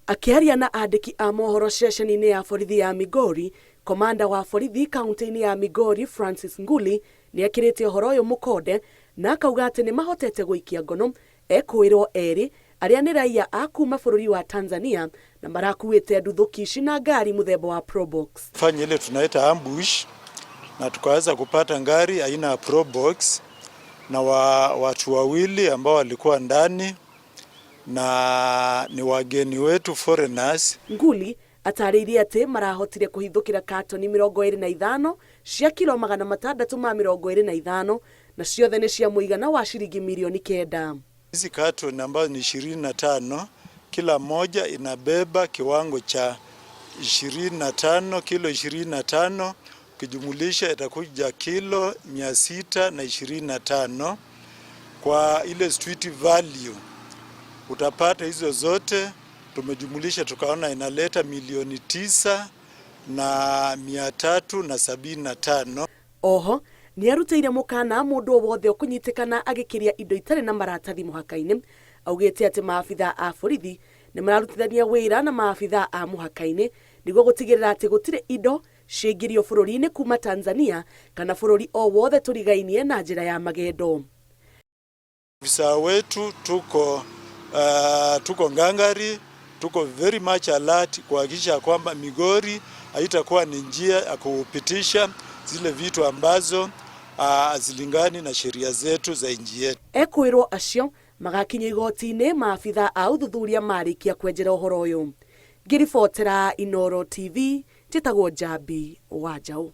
Akĩaria na andĩki a mohoro ceceni-inĩ ya borithi ya Migori, komanda wa borithi kaunti-inĩ ya Migori Francis Nguli nĩ ekĩrĩte ũhoro ũyũ mũkonde na akauga atĩ nĩ mahotete gũikia ngono ekũĩrwo erĩ arĩa nĩ raia a kuma bũrũri wa Tanzania na marakuĩte nduthũki ici na ngari mũthemba wa Probox. Fanya ile tunaita ambush na tukaweza kupata ngari aina ya Probox na watu wawili ambao walikuwa ndani na ni wageni wetu foreigners. Nguli atarĩirie atĩ marahotire kũhithũkĩra katoni 25 cia kilo 625 na ciothe nĩ cia mũigana wa ciringi mirioni 9. Hizi katoni ambazo ni 25, kila moja inabeba kiwango cha 25 kilo 25, ukijumulisha itakuja kilo 625. Kwa ile street value utapata hizo zote tumejumulisha, tukaona inaleta milioni 9,375. Oho nĩ arutĩire mũkana mũndũ o wothe ũkũnyitĩkana agĩkĩria indo itarĩ na maratathi mũhaka-inĩ, augĩte atĩ maabitha a borithi nĩ mararutithania wĩra na maabitha a mũhaka-inĩ nĩguo gũtigĩrĩra atĩ gũtirĩ indo ciaingĩrio bũrũri-inĩ kuma Tanzania kana bũrũri o wothe tũrigainie na njĩra ya magendo. Afisa wetu tuko ngangari, tuko very much alert kuhakikisha kwamba Migori haitakuwa ni njia ya kupitisha zile vitu ambazo hazilingani na sheria zetu za nchi yetu. Ekwĩrwo acio magakinyio igoti-inĩ maabitha a ũthuthuria marĩkia kwenjera ũhoro ũyũ. Ngĩribotera Inooro TV, njĩtagwo Njambi wa Njaũ.